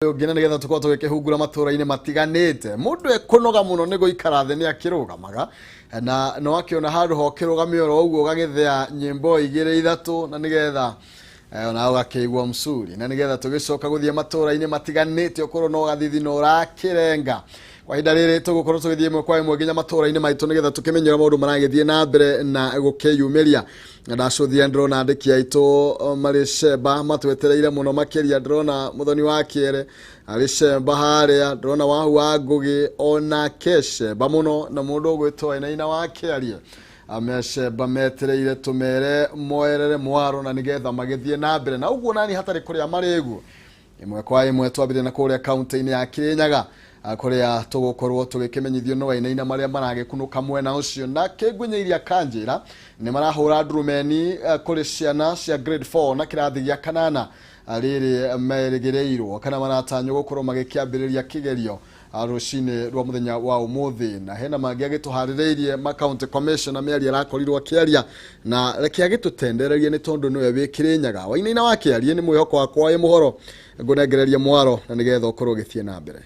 Ũngĩ na nĩgetha tũkorwo tũgĩkĩhungura matũra-inĩ matiganĩte. Mũndũ ekũnoga mũno nĩ gũikara thĩ nĩ akĩrũgamaga na no akĩona handũ ha ũkĩrũgame oro ũguo, ũgagĩthea nyĩmbo igĩrĩ ithatũ na nĩgetha ona ũgakĩigua msuri, na nĩgetha tũgĩcoka gũthiĩ matũra-inĩ matiganĩte ũkorwo no gathithino ũrakĩrenga. Kwa ihinda rĩrĩ tũgũkorwo tũgĩthiĩ ĩmwe kwa ĩmwe nginya matũra-inĩ maitũ nĩgetha tũkĩmenye ũrĩa maũndũ maragĩthiĩ na mbere na gũkĩyumĩria. Na ndacũthia ndĩrona andĩki aitũ marĩ cemba matwetereire mũno makĩria. Ndĩrona Mũthoni wa Kĩere arĩ cemba harĩa, ndĩrona Wahu wa Ngũgĩ onake cemba mũno, na mũndũ ũgwĩtwo Wainaina wa Kĩarie mecemba metereire tũmere moerere mwaro na nĩgetha magĩthiĩ na mbere na ũguo nani hatarĩ kũrĩa marĩgu. Ĩmwe kwa ĩmwe twambire na kũrĩa kaunti-inĩ ya Kirinyaga, kũrĩa tũgũkorwo tũgĩkĩmenyithio nĩ Wainaina marĩa maragĩkunũka mwena ũcio. Na kĩngwĩnyĩiria kanjĩra nĩ marahũra ndurumeni kũrĩ ciana cia grade 4 na kĩrathi gĩa kanana, rĩrĩ merĩgĩrĩirwo kana maratanywo gũkorwo magĩkĩambĩrĩria kĩgerio rũcinĩ rwa mũthenya wa ũmũthĩ. Na hena mangĩ agĩtũharĩrĩirie ma county commissioner, mĩario arakorirwo akĩaria, na reke agĩtũtendererie nĩ tondũ nĩwe wĩ Kĩrĩnyaga. Wainaina wa Kĩarie, nĩ mwĩhoko wakwa wĩ mũhoro ngũnengererie mwaro na nĩgetha ũkorwo ũgĩthiĩ na mbere.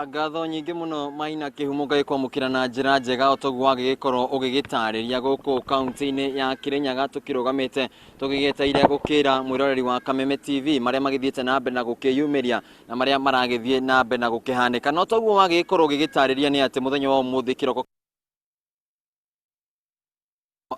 Ngatho nyingĩ mũno, Maina Kĩhumo, ngagĩkwamũkĩra na njĩra njega o toguo wagĩgĩkorwo ũgĩgĩtarĩria. Gũkũ kaunti-inĩ ya Kĩrĩnyaga tũkĩrũgamĩte tũgĩgĩeteire gũkĩra mwĩroreri wa Kameme TV marĩa magĩthiĩte na mbere na gũkĩyumĩria na marĩa maragĩthiĩ na mbere na gũkĩhanĩka. No toguo wagĩgĩkorwo ũgĩgĩtarĩria nĩ atĩ mũthenya wa ũmũthĩ kĩroko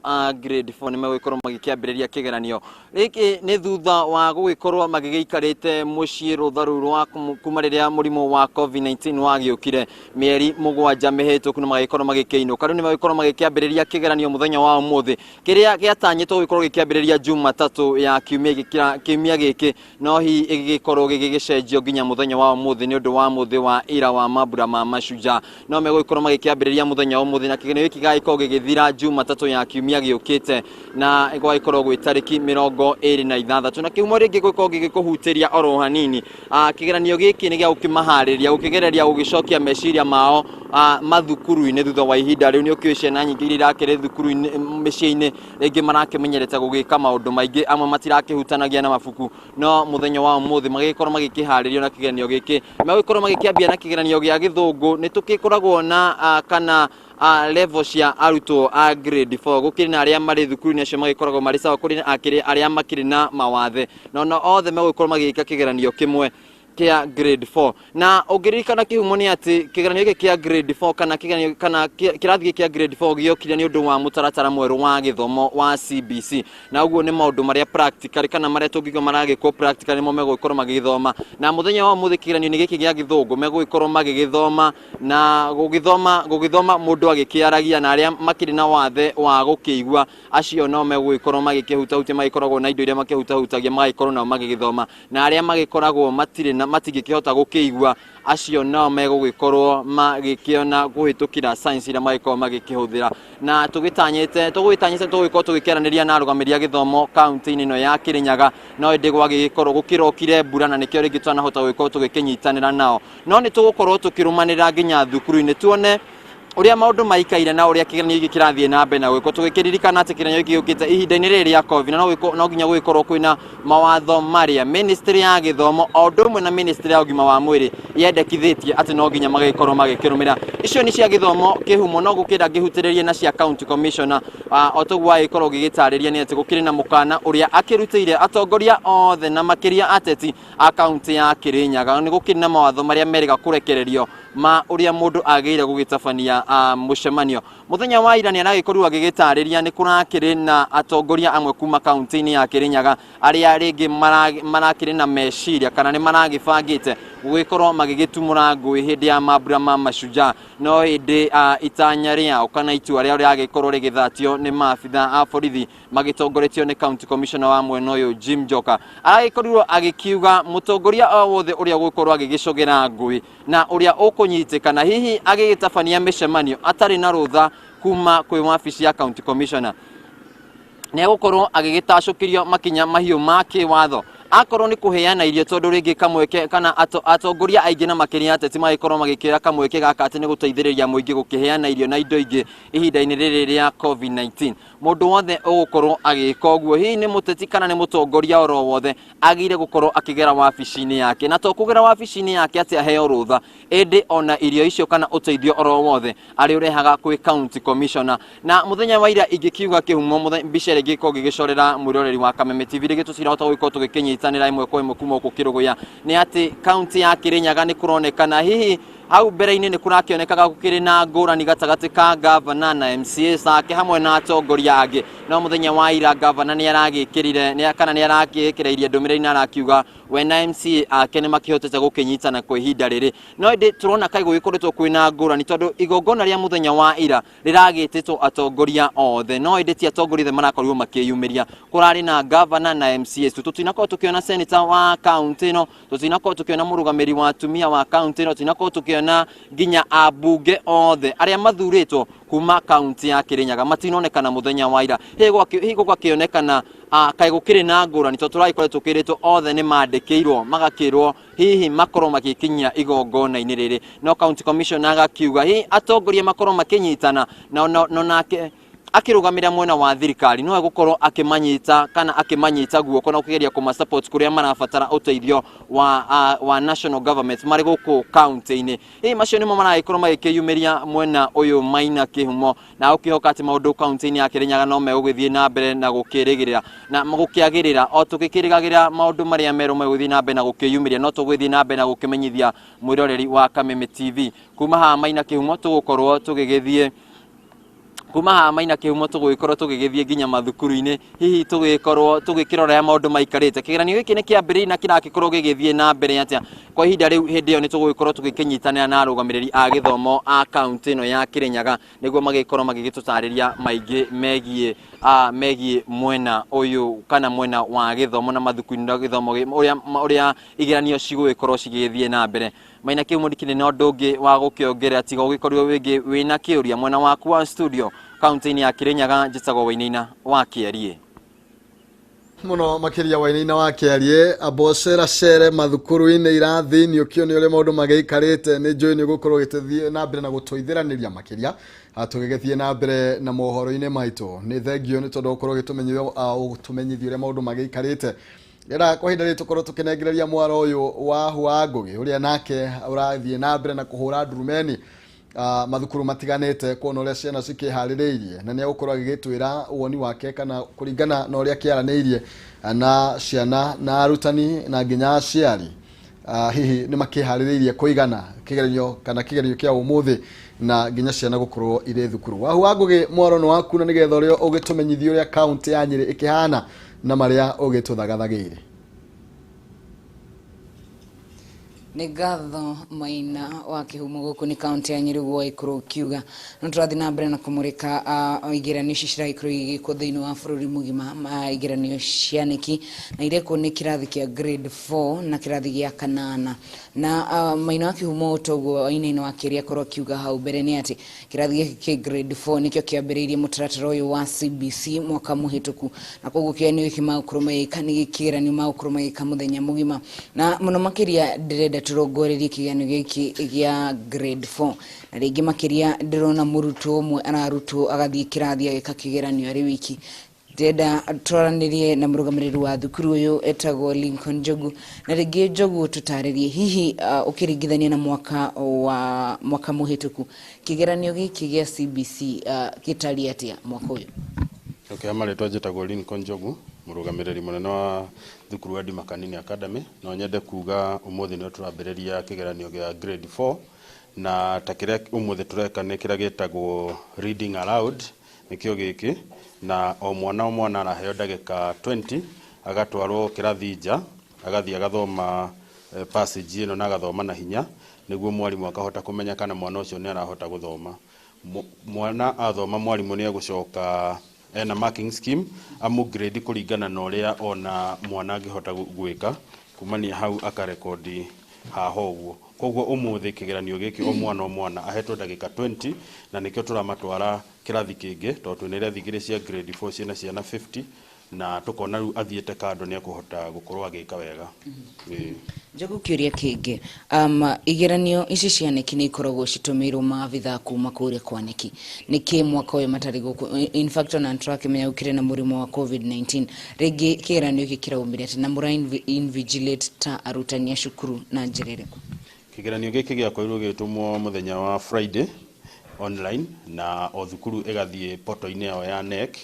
a grade 4 nĩ megũgĩkorwo magĩkĩambĩrĩria kĩgeranio gĩkĩ, nĩ thutha wa gũgĩkorwo magĩgĩikarĩte mũciĩ rũtha rũu rwa kuma rĩrĩa mũrimũ wa COVID-19 wagĩũkire mĩeri 7 mĩhĩtũku, na magĩkorwo magĩkĩinũka. Rĩu nĩ megũgĩkorwo magĩkĩambĩrĩria kĩgeranio mũthenya wa ũmũthĩ, kĩrĩa gĩatanyĩtwo gũgĩkorwo gĩkĩambĩrĩria Jumatatũ ya kiumia kiumia gĩkĩ, no hihi ĩgĩgĩkorwo gĩgĩcenjio nginya mũthenya wa ũmũthĩ nĩ ũndũ wa mũthĩ wa ira wa mambura ma mashujaa. No megũgĩkorwo magĩkĩambĩrĩria mũthenya wa ũmũthĩ na kĩgeranio gĩkĩ gĩgagĩkorwo gĩgĩthira Jumatatũ ya kiumia gĩũkĩte, na gũgagĩkorwo gwĩ tarĩki 26. Na kĩhumo rĩngĩ gũgĩkorwo gĩgĩkũhutĩria oro hanini, kĩgeranio gĩkĩ nĩ gĩa gũkĩmaharĩria gũkĩgereria gũgĩcokia meciria mao mathukuru-inĩ thutha wa ihinda rĩu. Nĩ ũkĩũĩ ciana nyingĩ iria irakĩrĩ thukuru-inĩ mĩciĩ-inĩ rĩngĩ marakĩmenyerete gũgĩka maũndũ maingĩ, amwe matirakĩhutanagia na mabuku, no mũthenya wa ũmũthĩ magĩgĩkorwo magĩkĩharĩrio na kĩgeranio gĩkĩ megũgĩkorwo magĩkĩambia na kĩgeranio gĩa Gĩthũngũ. Nĩ tũgĩkoragwo na kana level cia arutwo a grade 4. Gũkĩrĩ na arĩa marĩ thukuru-inĩ, acio magĩkoragwo marĩ sawa, kũrĩ na akĩrĩ arĩa makĩrĩ na mawathe, na ona othe megũgĩkorwo magĩka kĩgeranio kĩmwe kĩa grade 4. Na ũngĩririkana, kĩhumo, nĩ atĩ kĩgeranio gĩkĩ kĩa grade 4 kana kĩgeranio kana kĩrathi gĩkĩ kĩa grade 4 gĩokire nĩ ũndũ wa mũtaratara mwerũ wa gĩthomo wa CBC, na ũguo nĩ maũndũ marĩa practical kana marĩa tũngiuga maragĩkwo practical nĩmo megũgĩkorwo magĩgĩthoma. Na mũthenya wa ũmũthĩ kĩgeranio-inĩ gĩkĩ gĩa Gĩthũngũ megũgĩkorwo magĩgĩthoma na gũgĩthoma mũndũ agĩkĩaragia, na arĩa makĩrĩ na wathe wa gũkĩigua acio no megũgĩkorwo magĩkĩhutahutia, magĩkoragwo na indo iria makĩhutahutagia magagĩkorwo nao magĩgĩthoma, na arĩa magĩkoragwo matirĩ na matingĩkĩhota gũkĩigua acio nao megũgĩkorwo magĩkĩona kũhĩtũkĩra science iria magĩkorwo magĩkĩhũthĩra. Na tũgĩtanyĩte tũgũgĩtanyĩte tũgũgĩkorwo tũgĩkĩaranĩria na arũgamĩrĩri a gĩthomo kaunti-inĩ ĩno ya Kĩrĩnyaga, no ĩndĩ gwagĩgĩkorwo gũkĩrokire mbura na nĩkĩo rĩngĩ twanahota gũgĩkorwo tũgĩkĩnyitanĩra nao, no nĩ tũgũkorwo tũkĩrũmanĩrĩra nginya thukuru-inĩ tuone ũrĩa maũndũ maikaire na ũrĩa kĩgeranio gĩkĩ kĩrathiĩ na mbere na gwĩkwo, tũgĩkĩririkana atĩ kĩgeranio gĩkĩ gĩũkĩte ihinda-inĩ rĩrĩ rĩa COVID, na no nginya gũgĩkorwo kwĩna mawatho marĩa ministry ya gĩthomo o ũndũ ũmwe na ministry ya ũgima wa mwĩrĩ yendekithĩtie atĩ no nginya magĩkorwo magĩkĩrũmĩrĩra. Icio nĩ cia gĩthomo, kĩhumo, no gũkĩenda ngĩhutĩrĩrie na cia county commissioner. O toguo wagĩkorwo ũgĩgĩtarĩria nĩ atĩ gũkĩrĩ na mũkana ũrĩa akĩrutĩire atongoria othe na makĩria ateti a kaunti ya Kĩrĩnyaga. Nĩ gũkĩrĩ na mawatho marĩa merĩga kũrekererio ma ũrĩa mũndũ agĩrĩire gũgĩtabania mũcemanio. Mũthenya wa ira nĩ aragĩkorirwo agĩgĩtarĩria nĩ kũrakĩrĩ na atongoria amwe kuma kaunti-inĩ ya Kĩrĩnyaga arĩa rĩngĩ marakĩrĩ na meciria kana nĩ maragĩbangĩte gũgĩkorwo magĩgĩtumũra ngũĩ hĩndĩ ya mambura ma mashujaa, no hĩndĩ itanya rĩao kana itua rĩao rĩragĩkorwo rĩgĩthatio nĩ maabitha a borithi magĩtongoretio nĩ county commissioner wa mwena ũyũ Jim Njoka. Aragĩkorirwo agĩkiuga mũtongoria o wothe ũrĩa ũgũkorwo agĩgĩcogera ngũĩ na ũrĩa ũkũnyitĩkana hihi agĩgĩtabania mĩcemanio atarĩ na rũtha kuma kwĩ wabici ya county commissioner nĩ egũkorwo agĩgĩtacũkĩrio makinya mahiũ ma kĩwatho. Akorwo nĩ kũheana irio tondũ rĩngĩ kamweke kana atongoria aingĩ na makĩria ateti magĩkorwo magĩkĩra kamweke gaka atĩ nĩ gũteithĩrĩria mũingĩ gũkĩheana irio na indo ingĩ ihinda-inĩ rĩrĩ rĩa COVID-19. Mũndũ wothe ũgũkorwo agĩka ũguo, hihi nĩ mũteti kana nĩ mũtongoria oro wothe, agĩrĩire gũkorwo akĩgera wabici-inĩ yake, na to kũgera wabici-inĩ yake atĩ aheo rũtha, ĩndĩ ona irio icio kana ũteithio oro wothe arĩ ũrehaga kwĩ county commissioner. Na mũthenya wa ira ingĩkiuga kĩhumo mbica ĩrĩa ingĩkorwo ngĩgĩcorera mwĩroreri wa Kameme TV rĩngĩ tũtirahota gũgĩkorwo tũgĩkĩnyitanĩra ĩmwe kwa ĩmwe kuma gũkũ Kĩrũgũya, nĩ atĩ kaunti ya Kĩrĩnyaga nĩ kũronekana hihi hau mbere-inĩ nĩ kũrakĩonekaga gũkĩrĩ na ngũrani gatagatĩ ka gavana na MCAs ake hamwe na atongoria angĩ. No mũthenya wa ira gavana nĩ aragĩkĩrire kana nĩ arakĩrekereirie ndũmĩrĩri na arakiuga we na MCA ake nĩ makĩhotete gũkĩnyitana kwa ihinda rĩrĩ. No ĩndĩ tũrona kaĩ gũgĩkoretwo kwĩna ngũrani tondũ igongona rĩa mũthenya wa ira rĩragĩtĩtwo atongoria othe, no ĩndĩ ti atongoria othe marakorirwo makĩyumĩria. Kũrarĩ na gavana na MCAs tu, tũtinakorwo tũkĩona senator wa kaunti ĩno, tũtinakorwo tũkĩona mũrũgamĩrĩri wa atumia wa kaunti ĩno, tũtinakorwo tũkĩona nginya ambunge othe arĩa mathurĩtwo kuma kaunti ya Kĩrĩnyaga matinonekana mũthenya wa ira. Hihi gũgakĩonekana kaĩ gũkĩrĩ na ngũrani tondũ tũragĩkoretwo tũkĩrĩtwo othe nĩ mandĩkĩirwo magakĩrwo hihi makorwo magĩkinyia igongona-inĩ rĩrĩ. No county commissioner agakiuga hihi atongoria makorwo makĩnyitana no nake akĩrũgamĩrĩra mwena wa thirikari no egũkorwo akĩmanyita kana akĩmanyita guoko na kũgeria kũma support kũrĩa marabatara ũteithio wa national government marĩ gũkũ kaunti-inĩ. Hihi macio nĩmo maragĩkorwo magĩkĩyumĩria mwena ũyũ Maina Kĩhumo, na ũkĩhoka atĩ maũndũ kaunti-inĩ ya Kĩrĩnyaga no megũgĩthiĩ na mbere na gũkĩrĩgĩrĩra na gũkĩagĩrĩra o tũgĩkĩrĩgagĩra maũndũ marĩa merũ megũthiĩ na mbere na gũkĩyumĩria, no tũgũgĩthiĩ na mbere na gũkĩmenyithia mwĩroreri wa Kameme TV. Kuma haha Maina Kĩhumo tũgũkorwo tũgĩgĩthiĩ kuma haha Maina Kĩhumo tũgũgĩkorwo tũgĩgĩthiĩ nginya mathukuru-inĩ, hihi tũgĩkorwo tũgĩkĩrora ũrĩa maũndũ maikarĩte. Kĩgeranio gĩkĩ nĩ kĩambĩrĩirie na kĩragĩkorwo gĩgĩthiĩ na mbere atĩa kwa ihinda rĩu? Hĩndĩ ĩyo nĩ tũgũgĩkorwo tũgĩkĩnyitanĩra na arũgamĩrĩri a gĩthomo a kaunti ĩno ya Kĩrĩnyaga nĩguo magĩkorwo magĩgĩtũtarĩria maingĩ megiĩ mwena ũyũ kana mwena wa gĩthomo na mathukuru-inĩ na gĩthomo ũrĩa igeranio cigũgĩkorwo cigĩgĩthiĩ na mbere. Maina Kĩhumo ndikĩrĩ na ũndũ ũngĩ wa gũkĩongerera tiga ũgĩkorirwo wĩngĩ wĩna kĩũria mwena waku wa studio kaunti-inĩ ya Kĩrĩnyaga. Njĩtagwo Wainaina wa Kĩarie. Mũno makĩria Wainaina wa Kĩarie, ambocera cere mathukuru-inĩ irathi-inĩ ũkĩone ũrĩa maũndũ magĩikarĩte. Nĩ njũĩ nĩ ũgũkorwo ũgĩthiĩ na mbere na gũtũithĩranĩria makĩria tũgĩgĩthiĩ na mbere na mohoro-inĩ maitũ. Nĩ thengio nĩ tondũ ũkorwo ũgĩtũmenyithia ũrĩa maũndũ magĩikarĩte. Rĩra kwa ihinda rĩrĩ tũkorwo tũkĩnengereria mwaro ũyũ wa Hua Ngũgĩ ũrĩa nake ũrathiĩ na mbere na kũhũra ndurumeni mathukuru matiganĩte kuona ũrĩa ciana cikĩharĩrĩirie, na nĩ egũkorwo agĩgĩtwĩra woni wake kana kũringana na ũrĩa akĩaranĩirie na ciana na arutani na nginya aciari. Hihi nĩ makĩharĩrĩirie kũigana kĩgeranio kana kĩgeranio kĩa ũmũthĩ na nginya ciana gũkorwo irĩ thukuru? Wahu wa Ngũgĩ, mwaro nĩ waku na nĩgetha ũrĩa ũgĩtũmenyithia ũrĩa kaunti ya Nyĩrĩ ĩkĩhana na marĩa ũgĩtũthagathagĩire. Nĩ ngatho Maina wa Kĩhumo. Gũkũ nĩ kaunti ya Nyĩrĩ guo ĩkorwo ũkiuga no tũrathiĩ na mbere na kũmũrĩka igeranio ici ciragĩkorwo igĩgĩkwo thĩinĩ wa bũrũri mũgima, igeranio cia nĩki na irekwo nĩ kĩrathi kĩa grade 4 na kĩrathi gĩa kanana. Na Maina wa Kĩhumo, toguo Wainaina wa Kĩaria akorwo akiuga hau mbere, nĩ atĩ kĩrathi gĩkĩ kĩ grade 4 nĩkĩo kĩambĩrĩirie mũtaratara ũyũ wa CBC mwaka mũhĩtũku, na koguo kĩgeranio gĩkĩ magũkorwo magĩka nĩ kĩgeranio magũkorwo magĩka mũthenya mũgima. Na mũno makĩria ndĩrenda tũrongorerie kĩgeranio gĩkĩ gĩa grade 4, na rĩngĩ makĩria ndĩrona mũrutwo ũmwe ararutwo agathiĩ kĩrathi agĩka kĩgeranio arĩ wiki. Ndĩrenda twaranĩrie na mũrũgamĩrĩri wa thukuru ũyũ etagwo Lincoln Njogu, na rĩngĩ Njogu tũtarĩrie hihi ũkĩringithania na mwaka wa mwaka mũhĩtũku, kĩgeranio gĩkĩ gĩa CBC gĩtariĩ atĩa mwaka ũyũ? Okay, marĩtwa njĩtagwo Lincoln Njogu, mũrũgamĩrĩri mũnene wa thukuru wa Ndimakanini Academy. No nyende kuga ũmũthĩ nĩ tũrambĩrĩria kĩgeranio gĩa grade 4, na ta kĩrĩa ũmũthĩ tũreka nĩ kĩrĩa gĩtagwo reading aloud, nĩkĩo gĩkĩ, na o mwana o mwana araheo ndagĩka 20, agatwarwo kĩrathi nja, agathiĩ agathoma passage ĩno na agathoma na hinya nĩguo mwarimũ akahota kũmenya kana mwana ũcio nĩ arahota gũthoma. Mwana athoma, mwarimũ nĩ egũcoka ena marking scheme amu grade kũringana na ũrĩa ona mwana angĩhota gwĩka. Kumania hau akarekondi haha ũguo. Koguo ũmũthĩ kĩgeranio gĩkĩ o mwana o mwana ahetwo ndagĩka 20, na nĩkĩo tũramatwara kĩrathi kĩngĩ tondũ twĩna irathi igĩrĩ cia grade 4 ciĩna ciana 50. Na tũkona rĩu athiĩte kando nĩ ekũhota gũkorwo agĩka wega. Ĩĩ. Njogu, kĩũria kĩngĩ, igeranio ici cia KNEC nĩ ikoragwo citũmĩirwo maabitha kuma kũrĩa kwa KNEC. Nĩkĩ mwaka ũyũ matarĩ gũkũ? In fact, ona nĩtũrakĩmenya gũkĩrĩ na mũrimũ wa COVID-19. Rĩngĩ kĩgeranio gĩkĩ kĩraumire atĩ na mũra invigilate ta arutani a cukuru na njĩra ĩrĩkũ? Kĩgeranio gĩkĩ gĩakorirwo gĩgĩtũmwo mũthenya wa Friday online, na o thukuru ĩgathiĩ portal-inĩ yao ya KNEC,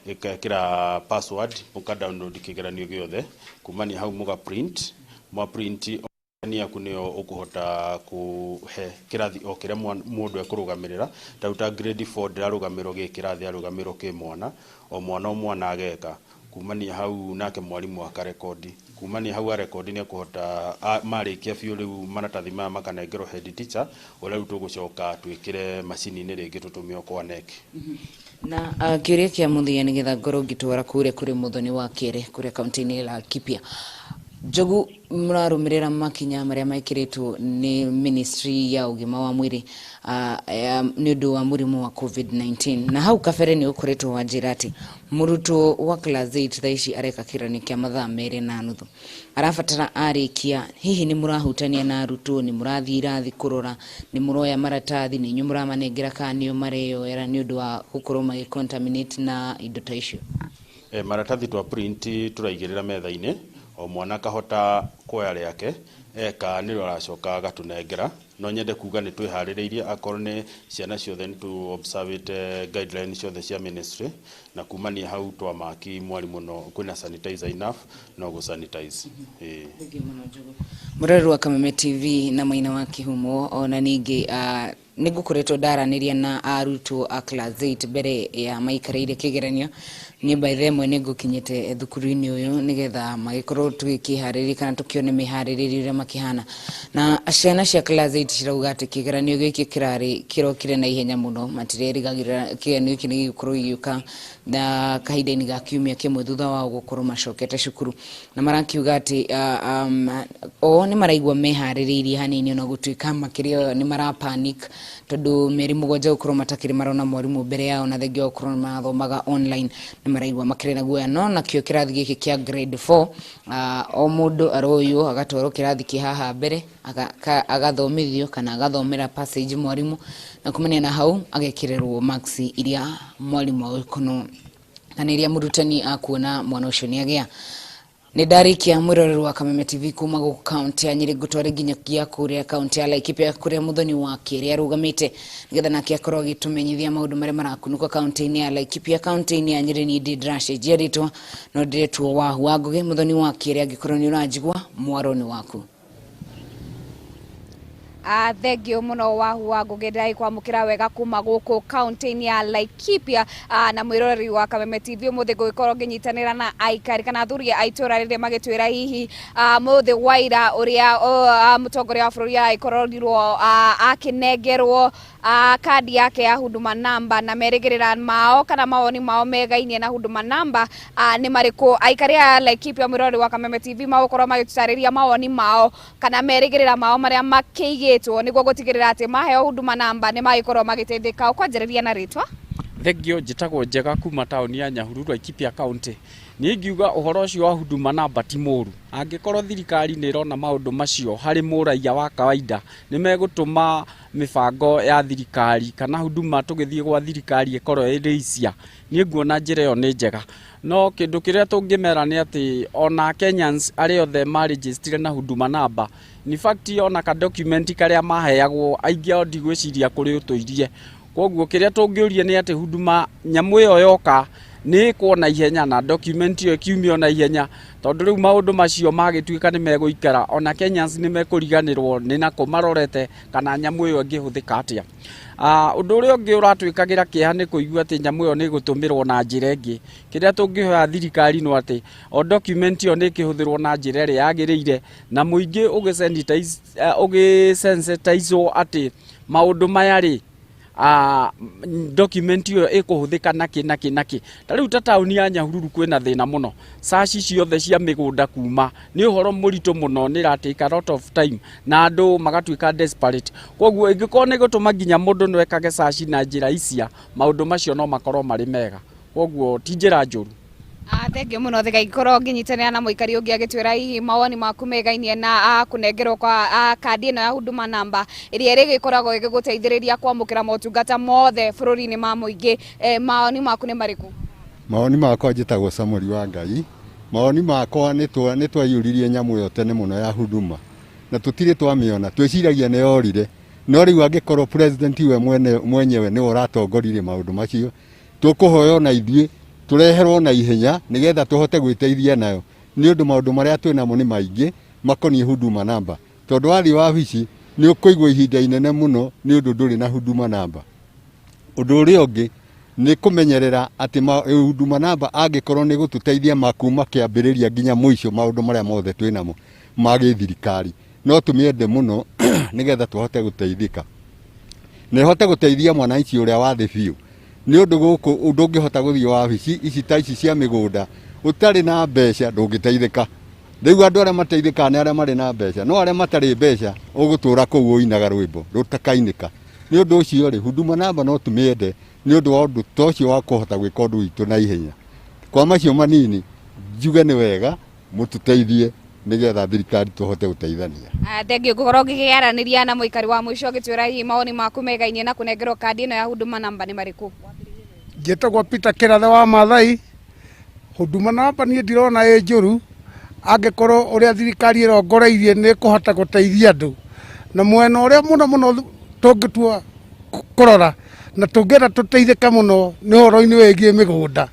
ĩkekĩra password, mũka download kĩgeranio gĩothe. Kumania hau mũga print, mwa print ni yaku nĩyo ũkũhota kũhe kĩrathi o kĩrĩa mũndũ ekũrũgamĩrĩra. Ta rĩu ta grade 4 ndĩrarũgamĩrwo gĩ kĩrathi, arũgamĩrwo kĩ mwana, o mwana o mwana ageka. Kumania hau nake mwarimũ akarekondi. Kumania hau arekondi nĩ ekũhota marĩkia biũ. Rĩu maratathi maya makanengerwo head teacher, ũrĩa rĩu tũgũcoka twĩkĩre macini-inĩ rĩngĩ tũtũmio kwa KNEC. Na kĩũria kĩa mũthia, nĩgetha ngorwo ngĩtwara kũrĩa kũrĩ mũthoni wa kerĩ kũrĩa kaunti-inĩ ya Laikipia. Njogu, mũrarũmĩrĩra makinya marĩa mekĩrĩtwo nĩ ministry ya ũgima wa mwĩrĩ nĩ ũndũ wa mũrimũ wa COVID-19? Na hau kabere nĩ ũkoretwo wanjĩra atĩ mũrutwo wa class 8 thaa ici areka kĩgeranio kĩa mathaa 2.5, arabatara arĩkia. Hihi nĩ mũrahutania na arutwo? Nĩ mũrathiĩ irathi kũrora? Nĩ mũroya maratathi? Nĩ inyuĩ mũramanengera kana nĩo mareyoera, nĩ ũndũ wa gũkorwo magĩcontaminate na indo ta icio? Maratathi twa print tũraigĩrĩra metha-inĩ, o mwana akahota kuoya rĩake eka nĩrĩo aracoka agatũnengera. No nyende kuga nĩ twĩharĩrĩirie, akorwo nĩ ciana ciothe nĩ tũ observĩte guidelines ciothe cia ministry, na kumania hau twamaki mwarimũ no kwĩna sanitizer enough no gũ sanitize. Ĩĩ. Thengiũ mũno, Njogu. Mũroreri wa Kameme TV na Maina wa Kĩhumo, ona ningĩ nĩ ngũkoretwo ndaranĩria na arutwo a class 8 mbere ya maikarĩire kĩgeranio. Niĩ by the ĩmwe nĩ ngũkinyĩte thukuru-inĩ ũyũ nĩgetha magĩkorwo tũgĩkĩharĩria kana tũkĩone mĩharĩrĩrio ũrĩa makĩhana, na ciana cia class 8 cirauga atĩ kĩgeranio gĩkĩ kĩrarĩ kĩrokire na ihenya mũno. Matirerĩgagĩrĩra kĩgeranio gĩkĩ nĩ gĩgũkorwo gĩgĩũka na kahinda-inĩ ga kiumia kĩmwe thutha wao gũkorwo macokete cukuru, na marakiuga atĩ o nĩ maraigua meharĩrĩirie hanini, ona gũtuĩka makĩria nĩ mara panic tondũ mĩeri 7 gũkorwo matakĩrĩ marona mwarimũ mbere yao, na thengia wa gũkorwo nĩ marathomaga online, nĩ maraigua makĩrĩ na guoya. No nakĩo kĩrathi gĩkĩ kĩa grade 4, o mũndũ aroywo agatwarwo kĩrathi kĩ haha mbere, agathomithio kana agathomera passage mwarimũ, na kumania na hau agekĩrĩrwo marks iria mwarimũ agũkorwo kana iria mũrutani akuona mwana ũcio nĩ agĩa. Nĩ ndarĩkia, mwĩroreri wa Kameme TV, kuma gũkũ kaunti ya Nyĩrĩ ngũtware nginyagia kũrĩa kaunti ya Laikipia, kũrĩa mũthoni wa kerĩ arũgamĩte nĩgetha nake akorwo agĩtũmenyithia maũndũ marĩa marakunũka kaunti-inĩ ya Laikipia. Kaunti-inĩ ya Nyĩrĩ, niĩ ndĩ ndĩracenjia rĩtwa, no ndĩretwo Wahu wa Ngũgĩ. Mũthoni wa kerĩ, angĩkorwo nĩ ũranjigua, mwaro nĩ waku. Thengio muno, Wahu wa Ngugi. Ndĩragĩkwamũkĩra wega kuma gũkũ kaunti-inĩ ya Laikipia. Na mwĩroreri wa Kameme TV, ũmũthĩ ngũgĩkorwo ngĩnyitanĩra na aikari kana athuri a itũra rĩrĩa magĩtwĩra hihi mũthĩ wa ira ũrĩa mũtongoria wa bũrũri aragĩkorirwo akĩnengerwo kandi yake ya Huduma Number, na merĩgĩrĩra mao kana mawoni mao megainie na Huduma Number nĩ marĩkũ. Aikari a Laikipia, mwĩroreri wa Kameme TV, magũkorwo magĩtũtarĩria mawoni mao kana merĩgĩrĩra mao marĩa makĩigĩtwo nĩguo gũtigĩrĩra atĩ maheo Huduma Number nĩ magĩkorwo magĩteithĩka. Ũkwanjĩrĩria na rĩtwa. Thengio, njĩtagwo Njega kuma taũni ya Nyahururu, Laikipia County. Niĩ ingiuga ũhoro ũcio wa Huduma Number ti mũru angĩkorwo thirikari nĩ ĩrona maũndũ macio harĩ mũraiya wa kawaida nĩ megũtũma mĩbango ya thirikari kana huduma tũgĩthiĩ gwa thirikari ĩkorwo ĩrĩ icia. Niĩ nguona njĩra ĩyo nĩ njega, no kĩndũ kĩrĩa tũngĩmera nĩ atĩ ona Kenyans arĩa othe marĩnjĩstire na Huduma Number, in fact ona ka document karĩa maheagwo, aingĩ ao ndigwĩciria kũrĩ ũtũirie. Koguo kĩrĩa tũngĩũria nĩ atĩ huduma nyamũ ĩyo yoka nĩ ĩkwo na ihenya na document ĩyo ĩkiumio na ihenya, tondũ rĩu maũndũ macio magĩtuĩka nĩ megũikara, ona Kenyans nĩ mekũriganĩrwo nĩ nako marorete kana nyamũ ĩyo ĩngĩhũthĩka atĩa. Ũndũ ũrĩa ũngĩ ũratwĩkagĩra kĩeha nĩ kũigua atĩ nyamũ ĩyo nĩ ĩgũtũmĩrwo na njĩra ĩngĩ. Kĩrĩa tũngĩhoya thirikari no atĩ o document ĩyo nĩ ĩkĩhũthĩrwo na njĩra ĩrĩa yagĩrĩire, na mũingĩ ũgĩsensitizwo atĩ maũndũ maya rĩ, document ĩyo ĩkũhũthĩka nakĩ nakĩ nakĩ. Ta rĩu ta taũni ya Nyahururu kwĩna thĩna mũno, caci ciothe cia mĩgũnda kuma nĩ ũhoro mũritũ mũno, nĩ ĩra take a lot of time na andũ magatuĩka desperate. Koguo ĩngĩkorwo nĩ gũtũma nginya mũndũ no ekage caci na njĩra icia, maũndũ macio no makorwo marĩ mega. Koguo ti njĩra njũru. Ah, thengiũ mũno thiga ingĩkorwo ngĩnyitanĩra na mũikari ũngĩ agĩtwĩra hihi mawoni maku megainie na kũnengerwo kwa kandi ĩno ya Huduma Number ĩrĩa ĩrĩgĩkoragwo ĩgĩgũteithĩrĩria kwamũkĩra motungata mothe bũrũri-inĩ ma mũingĩ. Mawoni maku nĩ marĩkũ? Mawoni makwa, njĩtagwo Samuel wa Ngai. Mawoni makwa, nĩ twaiyũririe nyamũ ĩyo tene mũno ya Huduma na tũtirĩ twamĩona, twĩciragia nĩ yorire, no rĩu angĩkorwo president we mwene mwenyewe nĩwe ũratongoririe maũndũ macio, tũkũhoya ona ithuĩ tũreherwo na ihenya nĩgetha tũhote gwĩteithia nayo, nĩ ũndũ maũndũ marĩa twĩ namo nĩ maingĩ makoniĩ Huduma Number, tondũ wathiĩ wabici nĩ ũkũigwo ihinda inene mũno nĩ ũndũ ndũrĩ na Huduma Number. Ũndũ ũrĩa ũngĩ nĩ kũmenyerera atĩ Huduma Number angĩkorwo nĩ gũtũteithia ma kuma kĩambĩrĩria nginya mũico maũndũ marĩa mothe twĩ namo ma gĩthirikari, no tũmĩende mũno nĩgetha tũhote gũteithĩka na ĩhote gũteithia mwananchi ũrĩa wa thĩ biũ, nĩ ũndũ gũkũ ndũngĩhota gũthiĩ wabici ici ta ici cia mĩgũnda ũtarĩ na mbeca, ndũngĩteithĩka. Rĩu andũ arĩa mateithĩkaga nĩ arĩa marĩ na mbeca, no arĩa matarĩ mbeca ũgũtũra kũu ũinaga rwĩmbo rũtakainĩka. Nĩ ũndũ ũcio rĩ, Huduma Number no tũmĩende nĩ ũndũ wa ũndũ ta ũcio wa kũhota gwĩka ũndũ witũ na ihenya. Kwa macio manini njuge nĩ wega mũtũteithie nĩgetha thirikari tũhote gũteithania. Ah, thengiũ. Ngũkorwo ngĩkĩaranĩria na mũikari wa mũico ũgĩtwĩra hihi mawoni maku megainie na kũnengerwo kandi ĩno ya Huduma Number nĩ marĩkũ. Njĩtagwo Peter Kĩrathe wa Mathai. Huduma Number niĩ ndirona ĩ njũru angĩkorwo ũrĩa thirikari ĩrongoreirie nĩ ĩkũhota gũteithia andũ, na mwena ũrĩa mũno mũno tũngĩtua kũrora na tũngĩenda tũteithĩke mũno nĩ ũhoro-inĩ wĩgiĩ mĩgũnda,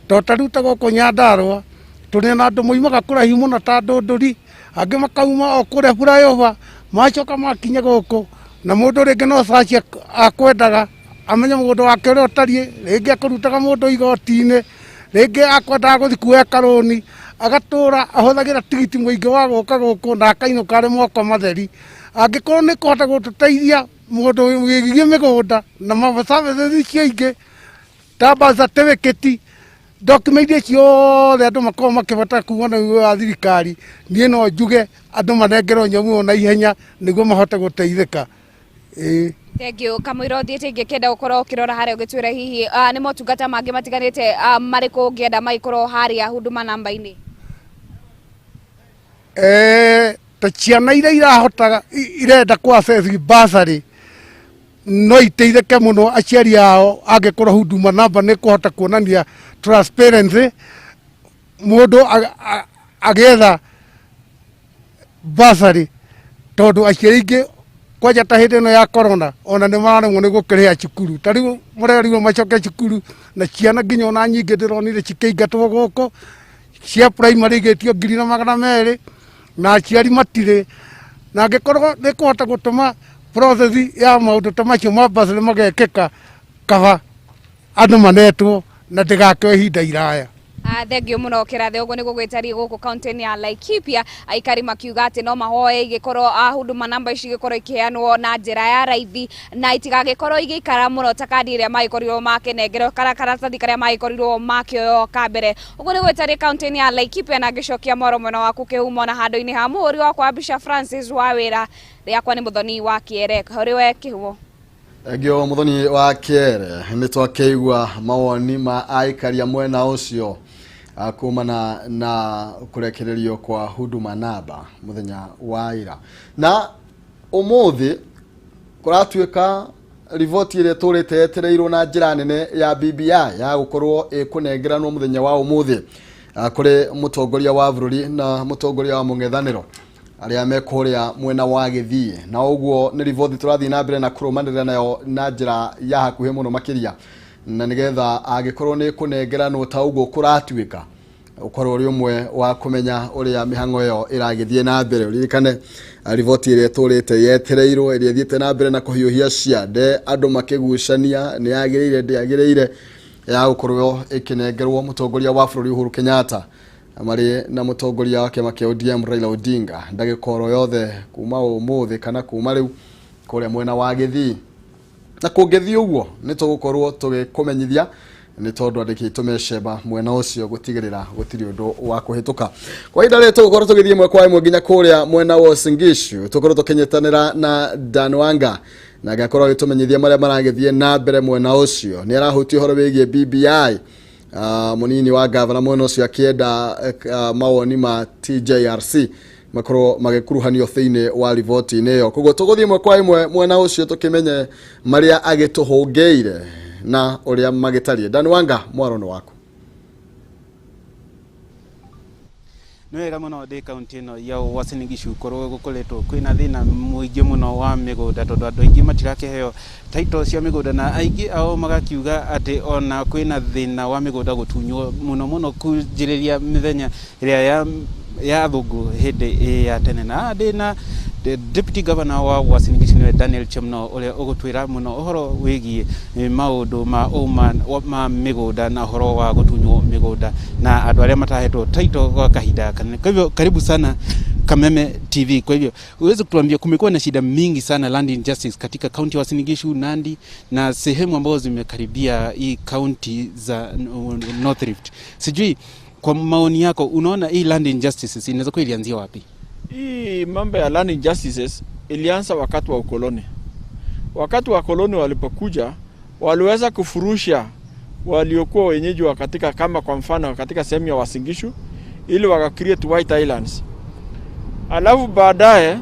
to ta rĩu ta gũkũ Nyandarũa tũrĩ na andũ moimaga kũraihu mũno ta Ndũndũri, angĩ makauma o kũrĩa flyover, macoka makinya gũkũ na mũndũ rĩngĩ no search akwendaga amenye mũgũnda wake ũrĩa ũtariĩ, rĩngĩ akũrutaga mũndũ igoti-inĩ, rĩngĩ akwendaga gũthiĩ kuoya karũni, agatũra ahũthagĩra tigiti mũingĩ wa gũka gũkũ na akainũka arĩ moko matheri. Angĩkorwo nĩ kũhota gũtũteithia mũndũ wĩgiĩ mĩgũnda na ma services icio ingĩ ta birth certificate, document iria ciothe andũ makoragwo makĩbatara kuma na wa thirikari, niĩ no njuge andũ manengerwo nyamũ ĩyo na ihenya nĩguo mahote gũteithĩka, ĩĩ. Thengiũ. Kamũira ũthiĩte, ingĩkĩenda gũkorwo ũkĩrora harĩa ũgĩtwĩra hihi nĩ motungata mangĩ matiganĩte marĩkũ ũngĩenda magĩkorwo harĩa Huduma Number-inĩ. Ta ciana iria irahotaga irenda kũ access bursary no iteithĩke mũno aciari ao angĩkorwo Huduma Number nĩ kũhota kuonania transparency mũndũ agĩetha bursary, tondũ aciari aingĩ kwanja ta hĩndĩ ĩno ya corona ona nĩ mararemwo nĩ gũkĩrĩha cukuru. Ta rĩu marerirwo macoke cukuru na ciana nginya ona nyingĩ ndĩronire cikĩingatwo gũkũ cia primary igĩtio 1200 na aciari matirĩ, na angĩkorwo nĩ kũhota gũtũma process ya maũndũ ta macio ma bursary magekĩka, kaba andũ manetwo na ndĩgakĩoe ihinda iraya. Ah, thengiũ mũno Kĩrathe. Ũguo nĩguo gwĩtariĩ gũkũ kaunti-inĩ ya Laikipia, aikari makiuga atĩ no mahoe igĩkorwo Huduma Number ici igĩkorwo ikĩheanwo na njĩra ya raithi na itigagĩkorwo igĩikara mũno ta kandi ĩrĩa magĩkorirwo makĩnengerwo kana karatathi karĩa magĩkorirwo makĩoywo ka mbere. Ũguo nĩguo gwĩtariĩ kaunti-inĩ ya Laikipia, na ngĩcokia mwaro mwena waku kĩhumo na handũ-inĩ ha mũhũri wakwa wa mbica Francis wa wĩra rĩakwa nĩ Mũthoni wa Kĩere. Kũrĩ we Kĩhumo. Thengio, Mũthoni wa Kĩere. Nĩ twakĩigua mawoni ma aikaria mwena ũcio kumana na kũrekererio kwa Huduma Number mũthenya wa ira na ũmũthĩ. Kũratuĩka riboti ĩrĩa ĩtũrĩte yetereirwo na njĩra nene ya BBI ya gũkorwo ĩkũnengeranwo mũthenya wa ũmũthĩ kũrĩ mũtongoria wa bũrũri na mũtongoria wa mũng'ethanĩro arĩa me kũrĩa mwena wa Gĩthiĩ, na ũguo nĩ riboti tũrathiĩ na mbere na kũrũmanĩrĩra nayo na njĩra ya hakuhĩ mũno makĩria, na nĩgetha angĩkorwo nĩ kũnengeranwo ta ũguo kũratuĩka, ũkorwo ũrĩ ũmwe wa kũmenya ũrĩa mĩhang'o ĩyo ĩragĩthiĩ na mbere. Ũririkane riboti ĩrĩa ĩtũrĩte yetereirwo, ĩrĩa ĩthiĩte na mbere na kũhiũhia ciande, andũ makĩgucania nĩ yagĩrĩire ndĩagĩrĩire, ya gũkorwo ĩkĩnengerwo mũtongoria wa bũrũri Uhuru Kenyatta marĩ na mũtongoria wa kĩama kĩa ODM Raila Odinga ndagĩka oro yothe kuma ũmũthĩ kana kuma rĩu kũrĩa mwena wa Gĩthii. Na kũngĩthiĩ ũguo, nĩ tũgũkorwo tũgĩkũmenyithia, nĩ tondũ andĩki aitũ mecemba mwena ũcio gũtigĩrĩra gũtirĩ ũndũ wa kũhĩtũka. Kwa ihinda rĩrĩ tũgũkorwo tũgĩthiĩ ĩmwe kwa ĩmwe nginya kũrĩa mwena wa Uasin Gishu, tũkorwo tũkĩnyitanĩra na Dan Wanga na agakorwo agĩtũmenyithia marĩa maragĩthiĩ na mbere mwena ũcio. Nĩ arahutia ũhoro wĩgiĩ BBI. Munini wa gavana mwena ũcio akĩenda mawoni ma TJRC makorwo magĩkuruhanio thĩinĩ wa riboti-inĩ ĩyo. Koguo tũgũthiĩ ĩmwe kwa ĩmwe mwena ũcio tũkĩmenye marĩa agĩtũhũngĩire na ũrĩa magĩtariĩ. Dan Wanga, mwaro nĩ waku. Nĩ wega mũno ndĩ kaunti ĩno ya Uasin Gishu korwo gũkoretwo kwĩna thĩna mũingĩ mũno wa mĩgũnda tondũ andũ aingĩ matirakĩheo title cia mĩgũnda na aingĩ ao magakiuga atĩ ona kwĩna thĩna wa mĩgũnda gũtunywo mũno mũno kũnjĩrĩria mĩthenya ĩrĩa ya athũngũ hĩndĩ ya tene. Na ndĩ na the Deputy Governor wa Uasin Gishu nĩwe Daniel Chemno ũrĩa ũgũtwĩra mũno ũhoro wĩgiĩ maũndũ ma ũma ma mĩgũnda na ũhoro wa gũtunywo mĩgũnda na andũ arĩa matahetwo title kwa kahinda kanene. Kwa hivyo karibu sana Kameme TV. Kwa hivyo uweze kutuambia, kumekuwa na shida mingi sana land injustice katika kaunti ya Uasin Gishu, Nandi na sehemu ambazo zimekaribia hii kaunti za North Rift. Sijui kwa maoni yako unaona hii land injustices inaweza kuwa ilianzia wapi? Hii mambo ya land injustices ilianza wakati wa ukoloni. Wakati wa koloni walipokuja, waliweza kufurusha waliokuwa wenyeji wa katika, kama kwa mfano katika sehemu ya Uasin Gishu, ili waka create White Islands. Alafu baadaye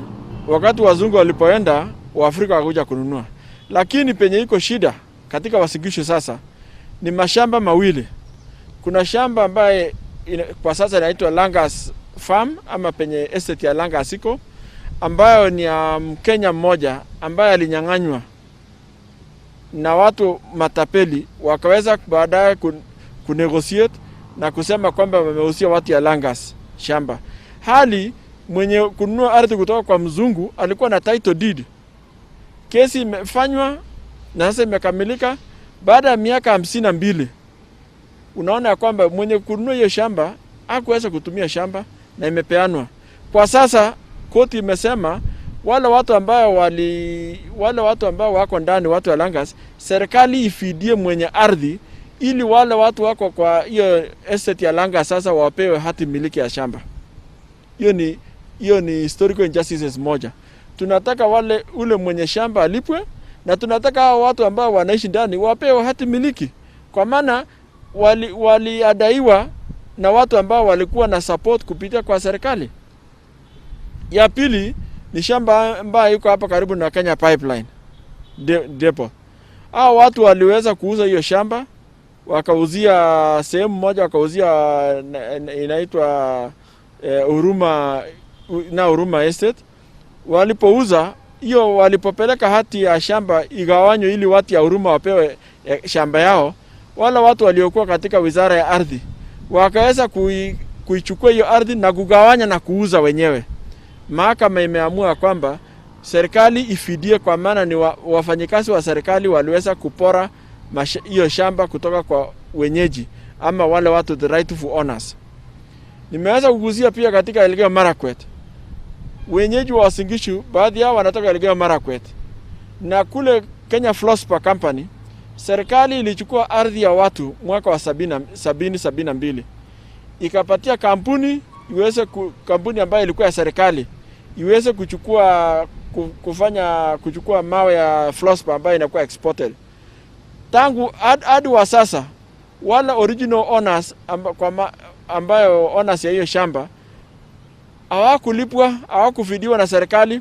wakati wazungu walipoenda, Waafrika wakakuja kununua. Lakini penye iko shida katika Uasin Gishu sasa ni mashamba mawili. Kuna shamba ambaye kwa sasa inaitwa Langas Farm ama penye estate ya Langas iko, ambayo ni ya Mkenya mmoja ambaye alinyang'anywa na watu matapeli, wakaweza baadaye kunegotiate na kusema kwamba wameuzia watu ya Langas shamba, hali mwenye kununua ardhi kutoka kwa mzungu alikuwa na title deed. Kesi imefanywa na sasa imekamilika baada ya miaka 52. Unaona ya kwamba mwenye kununua hiyo shamba hakuweza kutumia shamba na imepeanwa. Kwa sasa koti imesema wale watu ambao wako ndani, watu wa Langas, serikali ifidie mwenye ardhi ili wale watu wako kwa hiyo estate ya Langas sasa wapewe hati miliki ya shamba. Hiyo ni historical injustices moja. Tunataka ule mwenye shamba alipwe na tunataka hao watu ambao wanaishi ndani wapewe hati miliki, kwa maana waliadaiwa na watu ambao walikuwa na support kupitia kwa serikali. Ya pili ni shamba ambayo iko hapa karibu na Kenya Pipeline Depot. Hao watu waliweza kuuza hiyo shamba, wakauzia sehemu moja, wakauzia inaitwa Huruma na Huruma Estate. Walipouza hiyo, walipopeleka hati ya shamba igawanywe ili watu ya Huruma wapewe shamba yao, wale watu waliokuwa katika wizara ya ardhi wakaweza kuichukua hiyo ardhi na kugawanya na kuuza wenyewe. Mahakama imeamua kwamba serikali ifidie, kwa maana ni wafanyikazi wa serikali waliweza kupora hiyo shamba kutoka kwa wenyeji ama wale watu the rightful owners. Nimeweza kugusia pia katika Elgeyo Marakwet. Wenyeji wa Uasin Gishu baadhi yao wanatoka Elgeyo Marakwet, na kule Kenya Fluorspar Company serikali ilichukua ardhi ya watu mwaka wa 72 ikapatia kampuni kampuni ambayo ilikuwa ya serikali iweze kuchukua kufanya kuchukua mawe ya fluorspar ambayo inakuwa exported. Tangu hadi wa sasa wale original owners ambayo owners ya hiyo shamba hawakulipwa, hawakufidiwa na serikali,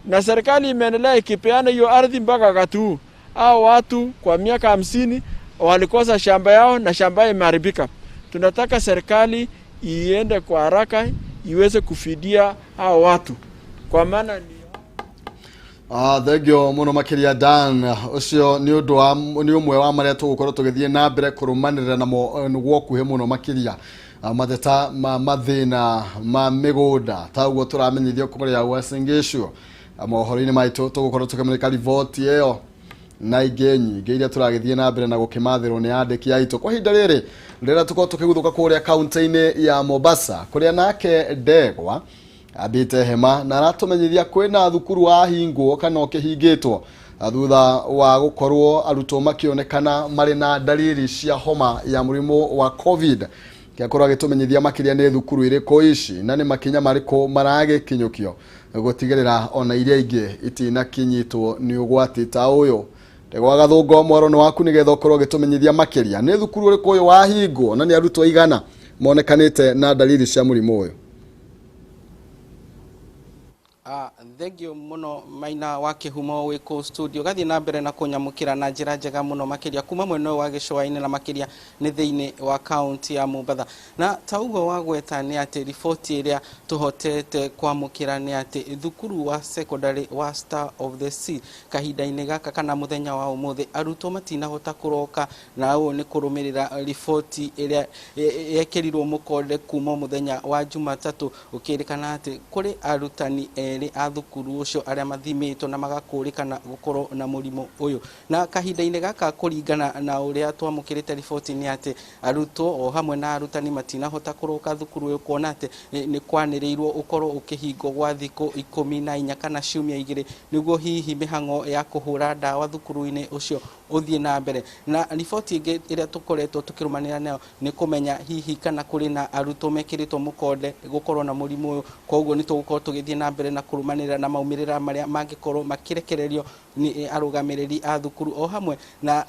na serikali imeendelea ikipeana hiyo ardhi mpaka wakati huu. Hao watu kwa miaka 50 walikosa shamba yao na shamba yao imeharibika. Tunataka serikali iende kwa haraka iweze kufidia hao watu, kwa maana ni Thengio muno makiria Dan. Ucio ni undu wa ni umwe wa maria tugukorwo tugithie na mbere kurumanirira namo niguo kuhe muno makiria. Mateta ma mathina ma migunda ta uguo turamenyithio kuria Uasin Gishu. Mohoro-inĩ maitũ tũgũkorwo tũkĩmũrĩka riboti ĩyo na ingĩ nyingĩ iria tũragĩthiĩ na mbere na gũkĩmathĩrwo nĩ andĩki aitũ. Kwa ihinda rĩrĩ rĩrĩa tũkorwo tũkĩguthũka kũrĩa kaunti-inĩ ya Mombasa, kũrĩa nake Ndegwa ambĩte hema na aratũmenyithia kwĩna thukuru wahingwo kana ũkĩhingĩtwo thutha wa gũkorwo arutwo makĩonekana marĩ na dalili cia homa ya mũrimũ wa COVID. Kĩakorwo agĩtũmenyithia makĩria nĩ thukuru irĩkũ ici na nĩ makinya marĩkũ maragĩkinyũkio gũtigĩrĩra ona iria ingĩ itinakinyitwo nĩ ũgwati ta ũyũ. Ndegwa Gathũngwa, mwaro nĩ waku nĩgetha ũkorwo ũgĩtũmenyithia makĩria nĩ thukuru ũrĩkũ ũyũ wahingwo na nĩ arutwo igana monekanĩte na dalili cia mũrimũ ũyũ. Thengio muno Maina wa Kihumo wĩ kũu studio gathiĩ na mbere na kũnyamũkĩra na njĩra njega mũno makĩria kuma mwena ũyũ wa gĩcũa-inĩ na makĩria nĩ thĩinĩ wa kaunti ya Mombatha. Na ta ũguo wagweta nĩ atĩ riboti ĩrĩa tũhotete kwamũkĩra nĩ atĩ thukuru wa secondary wa Star of the Sea kahinda-inĩ gaka kana mũthenya wa ũmũthĩ arutwo matinahota kũroka, na ũũ nĩ kũrũmĩrĩra riboti ĩrĩa yekĩrirwo mũkonde kuma mũthenya wa Jumatatũ, gũkĩrĩkana atĩ kũrĩ arutani erĩ a thukuru ũcio arĩa mathimĩtwo na magakũrĩkana gũkorwo na mũrimũ ũyũ. Na kahinda-inĩ gaka kũringana na ũrĩa twamũkĩrĩte riboti nĩ atĩ arutwo o hamwe na arutani matinahota kũroka thukuru ũyũ, kuona atĩ nĩ kwanĩrĩirwo ũkorwo ũkĩhingwo gwa thikũ 14 kana ciumia 2 nĩguo hihi mĩhang'o ya kũhũra ndawa thukuru-inĩ ũcio ũthiĩ na mbere. Na riboti ĩngĩ ĩrĩa tũkoretwo tũkĩrũmanĩra nayo nĩ kũmenya hihi kana kũrĩ na arutwo mekĩrĩtwo mũkonde gũkorwo na mũrimũ ũyũ. Koguo nĩ tũgũkorwo tũgĩthiĩ na mbere na kũrũmanĩrĩra na maumĩrĩra marĩa mangĩkorwo makĩrekererio nĩ arũgamĩrĩri a thukuru o hamwe na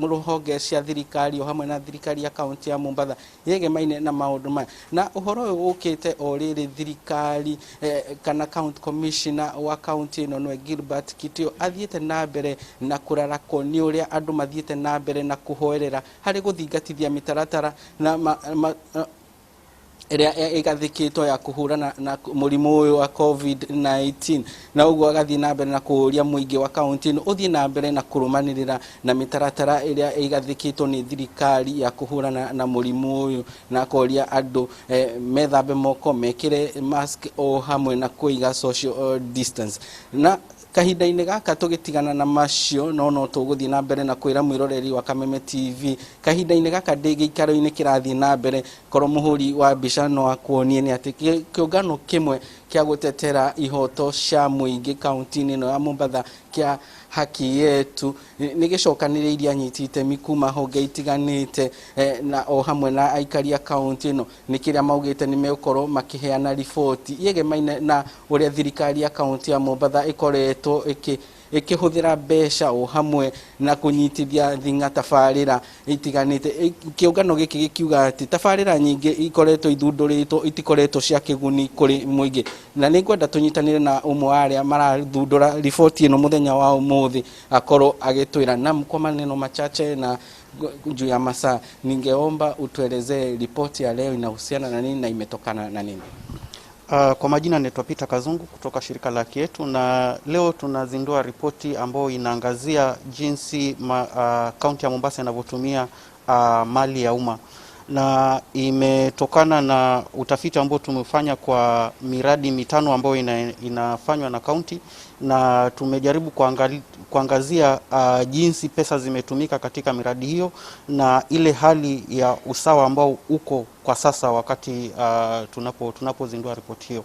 rũhonge cia thirikari o hamwe na thirikari ya kaunti ya Mombatha yegemaine na maũndũ maya. Na ũhoro ũyũ ũkĩte o rĩrĩ thirikari kana county commissioner wa kaunti ĩno nĩwe Gilbert Kitio athiĩte na mbere na kũrarakwo nĩ ũrĩa andũ mathiĩte na mbere na kũhoerera harĩ gũthingatithia mĩtaratara na ĩrĩa ĩgathĩkĩtwo ya kũhũrana na mũrimũ ũyũ wa COVID-19. Na ũguo agathiĩ na mbere na kũũria mũingĩ wa kaunti ĩno ũthiĩ na mbere na kũrũmanĩrĩra na mĩtaratara ĩrĩa ĩgathĩkĩtwo nĩ thirikari ya kũhũrana na mũrimũ ũyũ, na akoria andũ methambe moko, mekĩre mask o hamwe na kũiga social distance. Na kahinda-inĩ gaka tũgĩtigana na macio no tũgũthiĩ na mbere na kwĩra mwĩroreri wa Kameme TV kahinda-inĩ gaka ndĩ gĩikaro-inĩ kĩrathiĩ na mbere korwo mũhũri wa mbica no akuonie nĩ atĩ kĩũngano kĩmwe kĩa gũtetera ihoto cia mũingĩ kaunti-inĩ ĩno ya Mombatha kĩa Haki Yetu nĩ gĩcokanĩrĩirie anyiti itemi kuma honge itiganĩte na o hamwe na aikari a kaunti ĩno nĩ kĩrĩa maugĩte nĩ megũkorwo makĩheana riboti yegemaine na ũrĩa thirikari ya kaunti ya Mombatha ĩkoretwo ĩkĩhũthĩra mbeca o hamwe na kũnyitithia thing'a tabarĩra itiganĩte. Kĩũngano gĩkĩ gĩkiuga atĩ tabarĩra nyingĩ ikoretwo ithundũrĩtwo itikoretwo cia kĩguni kũrĩ mũingĩ. Na nĩ ngwenda tũnyitanĩre na ũmwe wa arĩa marathundũra riboti ĩno mũthenya wa ũmũthĩ akorwo agĩtwĩra. Na kwa maneno machache na juu ya masaa, ningeomba utuelezee ripoti ya leo inahusiana na nini na imetokana na nini? Kwa majina naitwa Peter Kazungu kutoka shirika la Haki Yetu, na leo tunazindua ripoti ambayo inaangazia jinsi kaunti ya Mombasa inavyotumia mali ya umma, na imetokana na utafiti ambao tumefanya kwa miradi 5 ambayo inafanywa na kaunti, na tumejaribu kuangazia jinsi pesa zimetumika katika miradi hiyo na ile hali ya usawa ambao uko kwa sasa wakati tunapozindua ripoti hiyo.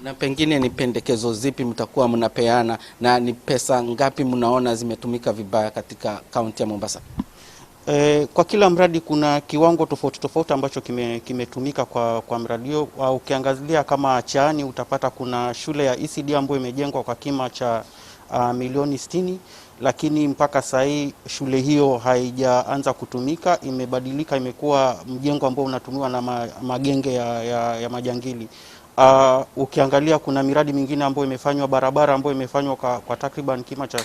Na pengine ni pendekezo zipi mtakuwa mnapeana na ni pesa ngapi mnaona zimetumika vibaya katika kaunti ya Mombasa? Kwa kila mradi kuna kiwango tofauti tofauti ambacho kimetumika kwa mradi huo. Ukiangazia kama Chaani utapata kuna shule ya ECD ambayo imejengwa kwa kima cha milioni 60, lakini mpaka sasa shule hiyo haijaanza kutumika, imebadilika, imekuwa mjengo ambao unatumiwa na magenge ya majangili. Ukiangalia kuna miradi mingine ambayo imefanywa, barabara ambayo imefanywa kwa takriban kima cha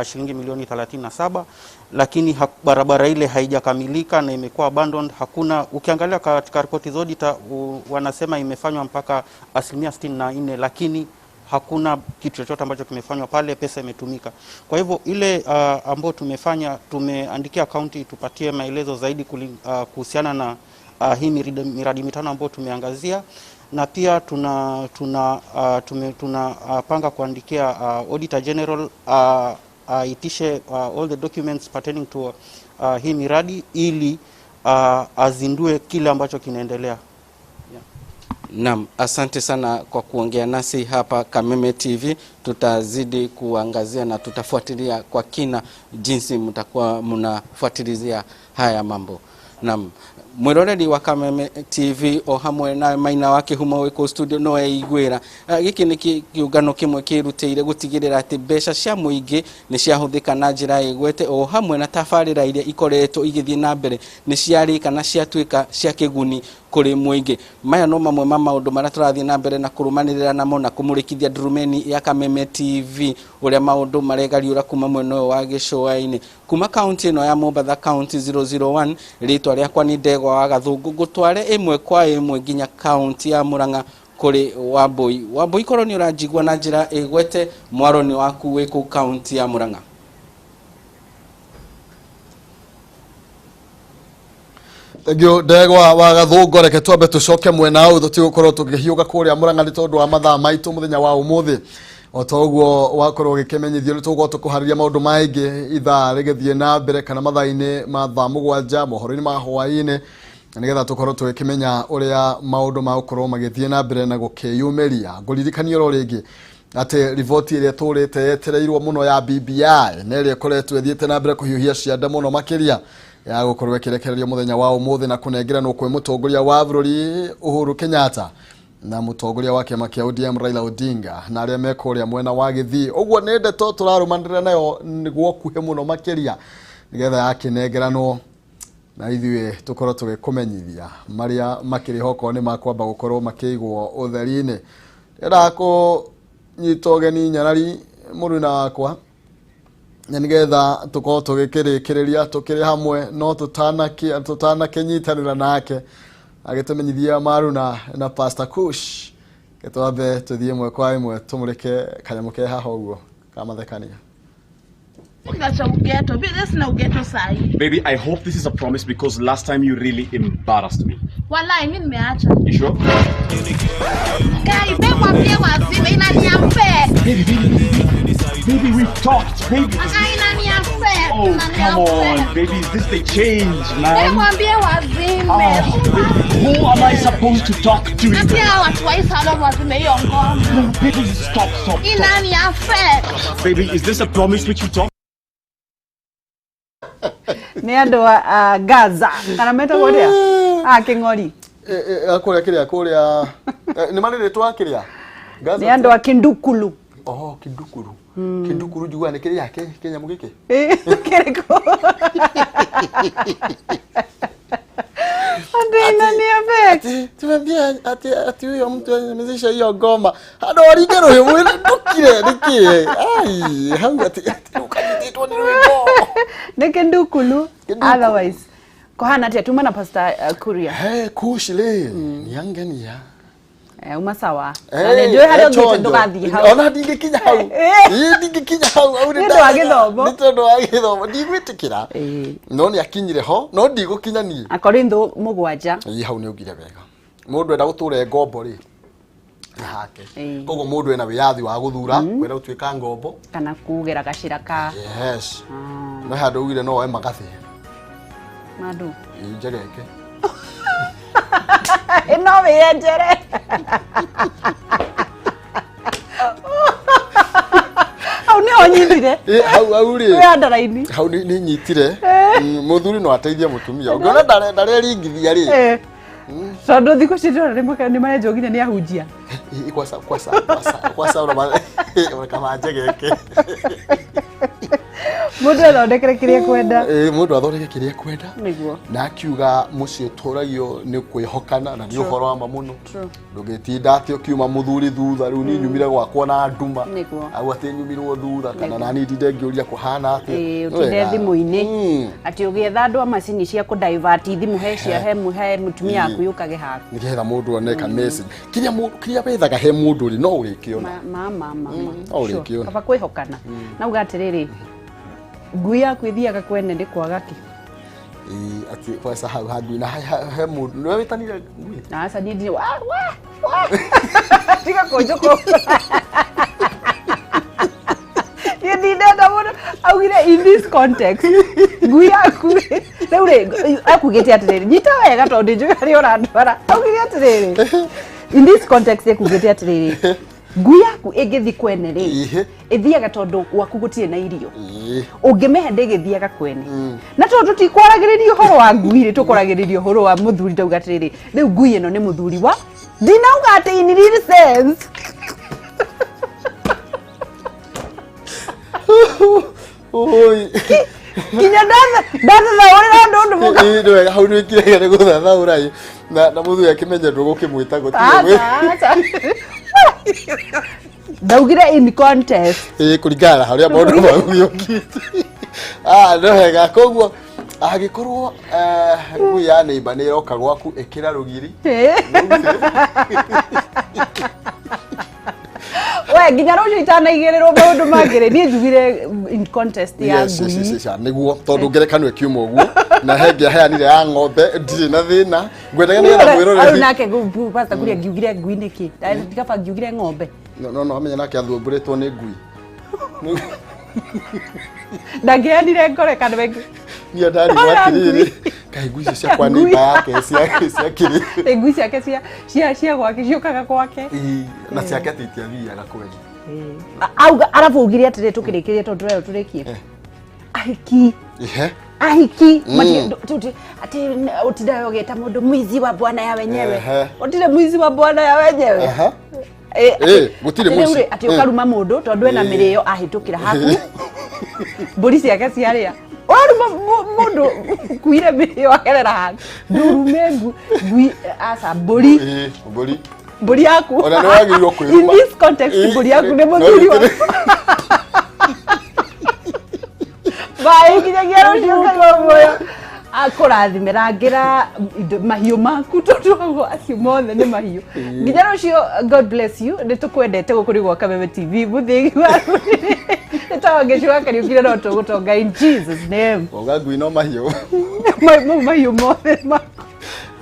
shilingi milioni 37, lakini barabara ile haijakamilika na imekuwa abandoned. Hakuna, ukiangalia katika ripoti za wanasema imefanywa mpaka 64%, lakini hakuna kitu chochote ambacho kimefanywa pale, pesa imetumika. Kwa hivyo ile ambayo tumefanya, tumeandikia kaunti tupatie maelezo zaidi kuhusiana na hii miradi 5 ambayo tumeangazia, na pia tunapanga kuandikia Auditor General aitishe all the documents pertaining to hii miradi ili azindue kile ambacho kinaendelea. Naam, asante sana kwa kuongea nasi hapa Kameme TV. Tutazidi kuangazia na tutafuatilia kwa kina jinsi mtakuwa mnafuatilizia haya mambo. Naam, mwiroreri wa Kameme TV o hamwe na Maina wa Kihumo wĩ kũu studio no eiguĩra. Gĩkĩ nĩ kĩũngano kĩmwe kĩrutĩire gũtigĩrĩra atĩ mbeca cia mũingĩ nĩ ciahũthĩka na njĩra ĩgwete, o hamwe na tabarĩra iria ikoretwo igĩthiĩ na mbere nĩ ciarĩka na ciatuĩka cia kĩguni kũrĩ mũingĩ. Maya no mamwe ma maũndũ marĩa tũrathiĩ na mbere na kũrũmanĩrĩra namo na kũmũrĩkithia ndurumeni ya Kameme TV ũrĩa maũndũ maregariũra kuma mwena ũyũ wa gĩcũa-inĩ. Kuma kaunti ĩno ya Mombatha, kaunti 001, rĩtwa rĩakwa nĩ Ndegwa wa Gathũngũ, ngũtware ĩmwe kwa ĩmwe nginya kaunti ya Murang'a kũrĩ Wambui. Wambui, korwo nĩ ũranjigua na njĩra ĩgwete, mwaro nĩ waku wĩ kũu kaunti ya Murang'a. Thengiũ Ndegwa wa Gathũngũ. Reke twambe tũcoke mwena ũyũ, tũtigũkorwo tũkĩhiũka kũrĩa Murang'a nĩ tondũ wa mathaa maitũ mũthenya wa ũmũthĩ. O ta ũguo wakorwo ũgĩkĩmenyithio, nĩ tũgũkorwo tũkũharĩria maũndũ maingĩ ithaa rĩgĩthiĩ na mbere kana mathaa-inĩ ma thaa 7 mohoro-inĩ ma hwaĩ-inĩ, nĩgetha tũkorwo tũgĩkĩmenya ũrĩa maũndũ magũkorwo magĩthiĩ na mbere na gũkĩyumĩria. Ngũririkanie oro rĩngĩ atĩ riboti ĩrĩa ĩtũrĩte yetereirwo mũno ya BBI na ĩrĩa ĩkoretwo ĩthiĩte na mbere kũhiũhia ciande mũno makĩria ya gũkorwo ĩkĩrekererio mũthenya wa ũmũthĩ na kũnengeranwo kwĩ mũtongoria wa bũrũri Uhuru Kenyatta na mũtongoria wa kĩama kĩa ODM Raila Odinga na arĩa me kũrĩa mwena wa Gĩthii. Ũguo nĩ ndeto tũrarũmanĩrĩra nayo nĩguo kuhĩ mũno makĩria nĩgetha yakĩnengeranwo na ithuĩ tũkorwo tũgĩkũmenyithia marĩa makĩrĩ ho, okorwo nĩ makwamba gũkorwo makĩigwo ũtheri-inĩ. Ndĩrenda kũnyita ũgeni Nyarari mũruna wakwa na nĩgetha tũkorwo tũgĩkĩrĩkĩrĩria tũkĩrĩ hamwe, no tũtanakĩnyitanĩra nake agĩtũmenyithia Maruna na Pastor Kush, twambe tũthiĩ ĩmwe kwa ĩmwe tũmũrĩke kanyamũ ke haha ũguo kamathekania. Sina ugeto. Mimi sina ugeto sahi. Baby, I hope this is a promise because last time you really embarrassed me. Walai mimi nimeacha. You sure? Kai, babe, mwambie wazime inaniampe. Baby, baby, baby, baby, we've talked, baby. Aka inaniampe. Oh, come on, baby, is this the change, Babe, man? mwambie wazime. Oh, baby, who am I supposed to talk to? Ambia watu wa hii salon wazime hiyo ngoma. No, baby, stop, stop, stop. Inaniampe. Baby, is this a promise which you talk? Nĩ andũ a Gaza kana metagwo atĩa a Kĩng'ori. Kũrĩa kĩrĩa kũrĩa nĩ marĩ rĩtwa kĩrĩa Gaza. Nĩ andũ a Kindukulu. Oh, Kindukuru. Kindukuru njiguaga nĩ kĩrĩa kĩnyamũ gĩkĩ. Kĩrĩkũ? Andũ inaniampe. Tumwambia ati huyo mtu amezisha hiyo ngoma handå waringe rũhiũ mwĩrĩ ndũkire nĩkĩ ai hau ati ũkanyitĩtwo nĩ rwĩmbo. Nĩ Kindukulu. Otherwise kũhana atĩa? Tuma na Pastor Kuria. Hey, Kush rĩ niangenia. Uma sawa. Na nĩ njũĩ harĩa ũthiĩte ndũgathiĩ hau. Ona ndingĩkinya hau. Ĩ ndingĩkinya hau au. Nĩ ũndũ wa gĩthomo. Nĩ tondũ wa gĩthomo ndigwĩtĩkĩra, no nĩ akinyire ho no ndigũkinya niĩ. Akorintho 7. Ĩ hau nĩ ugire wega, mũndũ enda gũtũra e ngombo rĩ nĩ hake, koguo mũndũ ena wĩyathi wa gũthura kwenda gũtuĩka ngombo kana kugera gacĩra ka. Yes, no handũ ugire no oe magathĩ. Mandu. Ĩ njegeke. No wĩyenjere. Hau nĩho nyitire. Ĩ hau hau rĩ Wĩ andaraini. Hau nĩ nyitire. Mũthuri no ateithie mũtumia ũngĩona ndareringithia rĩ. Tondũ thikũ ici ndĩrona nĩ marenjwo nginya nĩ ahunjia. Ĩ kwasa kwasa kwasa kwasa ũra njegeke. Mũndũ athondekere kĩrĩa kwenda. Ĩ mũndũ athondeke kĩrĩa kwenda. Nĩguo. Na akiuga mũciĩ ũtũragio nĩ kwĩhokana na nĩ ũhoro wa ma mũno. Ndũgĩtinda atĩ ũkiuma mũthuri thutha rĩu niĩ nyumire gwakwa na nduma. Nĩguo. Au atĩ nyumirwo thutha kana nani ndinde ngĩũria kũhana atĩa. Ĩ ũtinde thimũ-inĩ atĩ ũgĩetha andũ a macini cia kũ divert thimũ he cia he he mũtumia waku yũkage haku. Nĩgetha mũndũ one ka message. Kĩrĩa kĩrĩa wethaga he mũndũ rĩ no ũrĩkĩona. Ma ma ma. No ũrĩkĩona. Kaba kwĩhokana. Na uga atĩrĩrĩ, ngui yaku ĩthiaga kwene nĩ kwaga kĩ? Ĩ atĩ kwesa hau ha ngui na he mũndũ nĩwe wĩtanire ngui. Aca niĩ ndirĩ wa wa wa. Tiga kũnjũkũ. Niĩ ndindenda mũno augire in this context ngui yaku rĩu rĩ akugĩte atĩrĩrĩ, nyita wega tondũ ndinjũĩ harĩa ũrandwara. Augire atĩrĩrĩ in this context ekugĩte atĩrĩrĩ, Ngui yaku ĩngĩthi kwene rĩ, Ihe. ĩthiaga tondũ gwaku gũtirĩ na irio. Ĩĩ. Ũngĩmĩhe ndĩgĩthiaga kwene. Na tondũ tũtikwaragĩrĩria ũhoro wa ngui rĩ, tũkwaragĩrĩria ũhoro wa mũthuri. Ndauga atĩrĩrĩ, rĩu ngui ĩno nĩ mũthuri wa, ndinauga atĩ in real sense. Oi. Nginya ndathathaũrĩra andũ ũndũ mũka. Ĩĩ, nĩ wega hau nĩwĩkire nĩ gũthathaũra ĩ. Na mũthuri akĩmenya ndũgũkĩmwĩta gũtirĩ. Aca, aca. Ndaugire in contest. Ĩĩ, kũringana na harĩa maũndũ magũgĩũkĩte. Ah, no wega. Koguo angĩkorwo ngui ya neighbor nĩ ĩroka gwaku, ĩkĩra rũgiri. We nginya rũciũ itanaigĩrĩrwo maũndũ mangĩ rĩ, niĩ njugire in contest ya Yes, yes, yes, ngui. yes, nĩguo tondũ ngerekano ĩkiuma ũguo na he ngĩaheanire ya ng'ombe, ndirĩ na thĩna, ngwendaga nĩgetha Au mwĩroreri. nake pastor kuria ngiugire ngui nĩkĩ? Ndikaba ngiugire ng'ombe. No no amenya nake athumbũrĩtwo nĩ ngui. Ndangĩheanire ngore kana wengi. Niĩ ndarigwo atĩrĩrĩ, kaĩ ngui icio ciakwa nĩ imba yake cia kĩrĩ? Ĩ, ngui ciake cia gwake ciũkaga gwake. Ĩ, na ciake atĩ itiathiaga kwene. Auga arabu augire atĩrĩ, tũkĩrĩkĩrie tondũ tũrerwo tũrĩkie, ahiki Ihe. Ahiki atĩ ũtindaga ũgĩta mũndũ mwizi wa bwana ya wenyewe. Ũtirĩ mwizi wa bwana ya wenyewe. Aha. Gũtirĩ atĩ rĩu mũici. rĩ, atĩ ũkaruma mũndũ tondũ ena mĩrĩo ahĩtũkĩra haku mbũri ciake ciarĩa, ũraruma mũndũ kuire mĩrĩo agerera haku, ndũrume ngui, aca, mbũri. Ĩ, mbũri. Mbũri yaku. Ona nĩ wagĩrĩirwo kwĩruma. In this context, mbũri yaku nĩ no mũthuri gĩtirĩ- waku. Bye, nginyagia rũciũ, Ngai wa muoyo akũrathime, rangĩra indo mahiũ maku tondũ hau acio mothe nĩ mahiũ. Nginya rũciũ, God bless you. Nĩ tũkwendete. Gũkũ nĩ gwa Kameme TV, mũthĩgi wa nĩ ta Wangeci wa Kariũki, no tũgũtonga in Jesus name. Wauga ngui no mahiũ. Mau mahiũ mothe maku.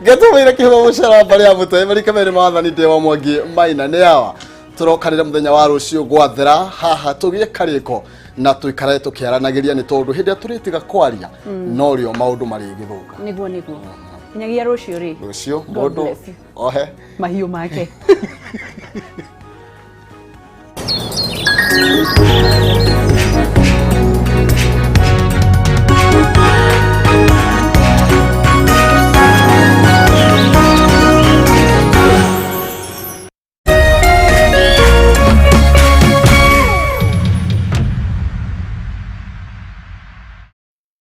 Ngetũmĩire kĩhumo mũcara mbarĩ ya mũtwe marika merĩ maathani ndĩ wa Mwangi Maina nĩ awa tũrokanĩra mũthenya wa rũciũ gwathera haha tũgĩe karĩko na tũikare tũkĩaranagĩria, nĩ tondũ hĩndĩ ĩrĩa tũrĩtiga kwaria norĩo maũndũ marĩgĩthũka. Nĩguo nginyagia rũciũ rĩ. Rũciũ. God Mũndũ bless you. ohe mahiũ make.